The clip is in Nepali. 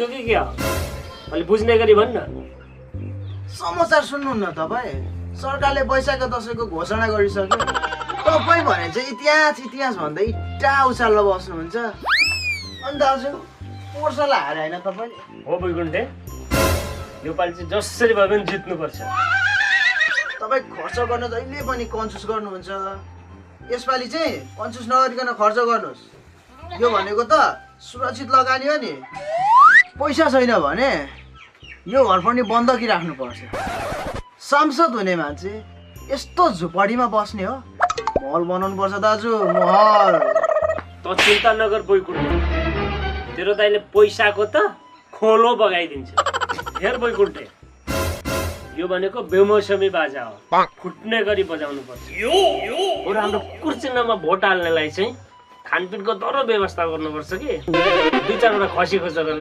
जितको कि क्या अलि बुझ्ने गरी भन्न। समाचार सुन्नु न तपाईँ, सरकारले वैशाख दशैंको घोषणा गरिसक्यो। तपाईँ भने चाहिँ इतिहास भन्दै इट्टा उचाल्न बस्नुहुन्छ। अनि दाजु पोर्सा लाएर होइन तपाईँले? हो बैकुण्ठे, योपालि चाहिँ जसरी भए पनि जित्नुपर्छ। तपाईँ खर्च गर्न जहिले पनि कन्जुस गर्नुहुन्छ। यसपालि चाहिँ कन्जुस नगरिकन खर्च गर्नुहोस्। यो भनेको त सुरक्षित लगानी हो नि। पैसा छैन भने यो घर पनि बन्दकी राख्नुपर्छ। सांसद हुने मान्छे यस्तो झुपडीमा बस्ने हो? महल बनाउनु पर्छ दाजु, महल। त चिन्ता नगर बैकुण्ठे, तेरो दाइले पैसाको त खोलो बगाइदिन्छ। हेर बैकुण्ठे, यो भनेको बेमौसमी बाजा हो, फुट्ने गरी बजाउनु पर्छ। बरु हाम्रो कुर्चिनामा भोट हाल्नेलाई चाहिँ खानपिनको दह्रो व्यवस्था गर्नुपर्छ कि 2-4 वटा खसी खोजेर